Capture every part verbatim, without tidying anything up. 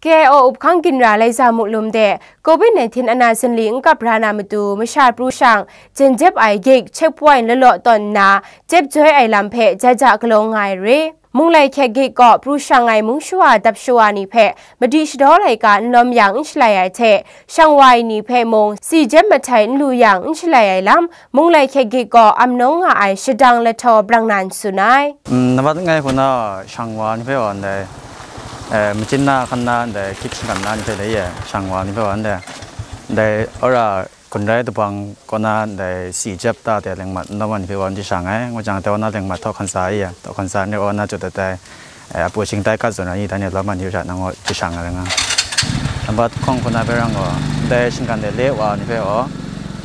K I O up hkang ginra Laiza Muklum de, covid nineteen ana zinli n kap ra na matu, masha pru shang, jen jep ai gate checkpoint lalaw tawn nna, jep joi ai lam hpe ja ja galaw nga ai re. Munglai hkyek gate kaw pru shang ai mung shawa dap shawa ni hpe madi shadaw laika n lawm yang n shalai ai hte, shang wa ai ni hpe mung si jep mahtai n lu yang n shalai ai lam, Munglai hkyek gate kaw amnawng nga ai shadang lahtaw brang nan tsun ai. Mm, nambat ngai hku na shang wa ni hpe wa ndai, eh, machin na hkan na ndai hkyik shinggan na ni hpe dai ye, shang wa ni hpe wa ndai, ndai ora gun rai dabang kaw na ndai si jep ta de lengmat n lawm ai ni hpe wa n jashang ai, ngu jang, dai wa na lengmat htawk hkan sa ai ye, htawk hkan sa n rai wa na jut dat ai, eh, apu shingtai kat zawn ai ni, dai ni lawm ai ni hpe sha nang gaw jashang ai rai nga. Nambat hkawng hku na hpe rang gaw, ndai shinggan de le wa ni hpe gaw,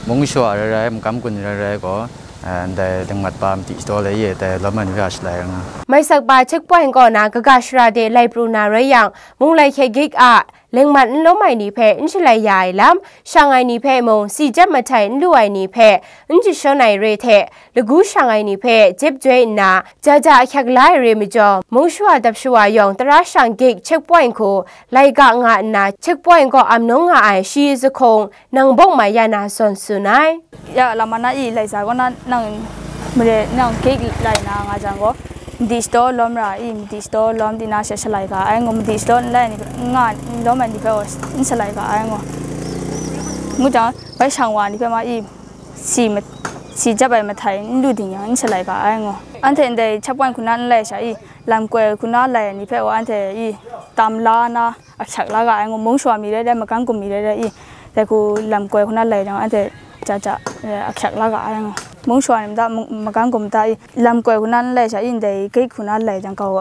mung shawa rai rai, magam gun rai rai gaw, eh, ndai lengmat pa madi shadaw lai ye, dai lawm ai ni hpe a shalai ai nga. Maisakpa checkpoint kaw na kaga shara de lai pru na rai yang, Munglai hkyek gate a lengmat n lawm ai ni hpe n shalai ya ai lam, shang ai ni hpe mung si jep mahtai n lu ai ni hpe n jashawn ai re hte, lagu shang ai ni hpe jep joi nna, ja ja ahkyak la ai re majaw, mung shawa dap shawa yawng tara shang gate checkpoint hku laika nga nna, checkpoint kaw amnawng nga ai shi zahkung, Nang bawk mai ya na zawn tsun ai. Ya, lam mana i lai sa kaw na nang mare nang gate lai na nga jang gaw, madi shadaw lawm ra i, madi shadaw lawm di na she shalai ga ai ngu, madi shadaw n lai ni nga, n lawm ai ni hpe gaw n shalai ga ai ngu. Ngu jang, bai shang wa ni hpe ma i, si ma, si jep ai mahtai n lu ding yang n shalai ga ai ngu. Anhte ndai checkpoint hku na n lai sha i, lam koi hku na lai ai ni hpe gaw anhte i, tam la na, ahkyak la ga ai ngu, mung shawa mi rai rai, magam gun mi rai rai i, dai hku lam koi hku na lai jang, anhte ja ja, eh, ahkyak la ga ai ngu. Mung shawa ni mada, mung, magam gun mada i, lam koi hku na lai sha i, ndai gate hku na lai jang, kau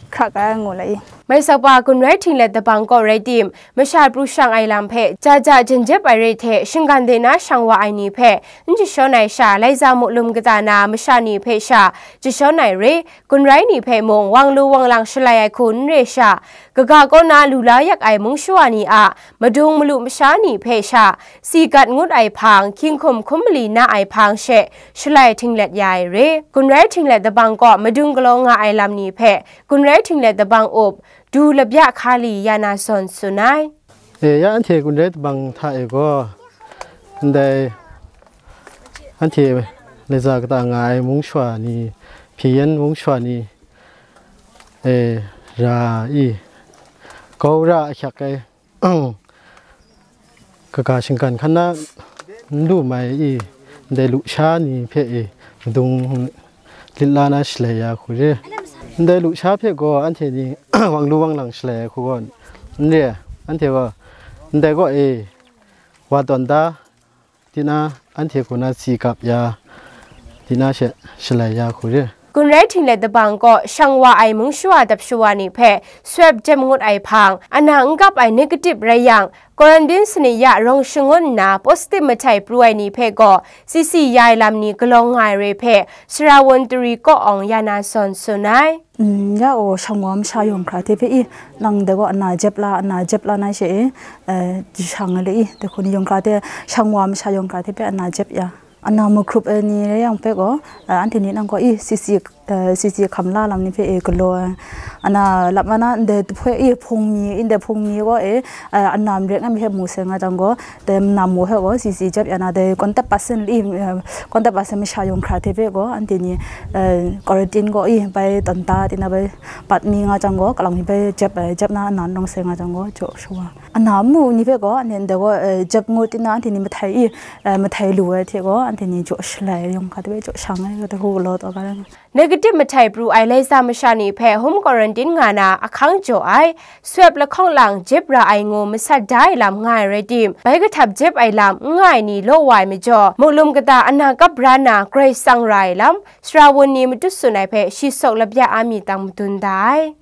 hkrak ai ngu lai i. Maisakpa Gunrai Htinglet dabang kaw rai tim, masha pru shang ai lam hpe ja ja jen jep ai re hte, shinggan de na shang wa ai ni hpe n jashawn ai sha, Laiza Muklum kata na masha ni hpe sha jashawn ai re, Gunrai ni hpe mung wang lu wang lang shalai ai hku n re sha, kaga kaw na lu la yak ai mung shawa ni a madung malu masha ni hpe sha, si gat ngut ai hpang, hkying hkum hkum mali na ai hpang she shalai htinglet ya ai re. Gunrai Htinglet dabang kaw madung galaw nga ai lam ni hpe Gunrai Htinglet dabang up Du Labya Hkali ya na zawn tsun ai. E, ya anhte Gunrai dabang hta e gaw, ndai anhte Laiza kata nga ai mung shawa ni, Hpyen mung shawa ni, e, ra i, grau ra ahkyak ai, kaga shinggan hkan na n lu mai i, ndai lusha ni hpe e, madung lit la na shalai ya hku re. Ndai lusha hpe gaw anhte ni wang lu wang lang shalai ai hku gaw n re, anhte gaw ndai gaw e, wa tawn da, Tina anhte hku na si gap ya, tina she shalai ya hku re. Gunrai Htinglet dabang kaw shang wa ai mung shawa dap shawa ni hpe swab jep ngut ai hpang, ana n gap ai negative rai yang, quarantine sanit ya rawng shangun nna positive mahtai pru ai ni hpe gaw, C C ya ai lam ni galaw nga ai re hpe, Sarawun Tari Kaw Awng ya na zawn tsun ai. Mm, ya o, shang wa masha yawng hkra hte hpe i, nang dai gaw ana jep la, ana jep la na she e, eh, jashang ai le i, dai hku ni yawng hkra hte, shang wa masha yawng hkra hte hpe ana jep ya. Ana mahkrup ai ni rai yang hpe gaw, eh, anhte ni nang gaw i, C C, eh, C C hkam la lam ni hpe e galaw ai. Ana lap ma na ndai hpe i, hpung mi, ndai hpung mi gaw e, eh, ana maret nga mi hpe mu sai nga jang gaw, Dai nna mu hpe gaw, C C jep ya na, dai contact person li, eh, contact person masha yawng hkra hte hpe gaw, anhte ni, eh, quarantine gaw, i, bai tawn ta, tina bai pat mi nga jang gaw, kalang mi bai jep, eh, jep na, nna n rawng sai nga jang gaw, jaw shawa. Ana mu ni hpe gaw, anhte ndai gaw, eh, jep ngut tina, anhte ni mahtai i, eh, mahtai lu ai hte gaw, anhte ni jaw shalai yawng hkra hte hpe jaw shang ai, kata hku galaw taw ga ai. Negative mahtai pru ai Laiza masha ni hpe home quarantine nga na ahkang jaw ai, swab lahkawng lang jep ra ai ngu masat da ai lam nga ai rai tim, bai kahtap jep ai lam n nga ai ni law wa ai majaw, muklum kata ana kap bra na grai tsang ra ai lam, Sarawun ni matut tsun ai hpe shi sawk lapya a mi tang madun da ai.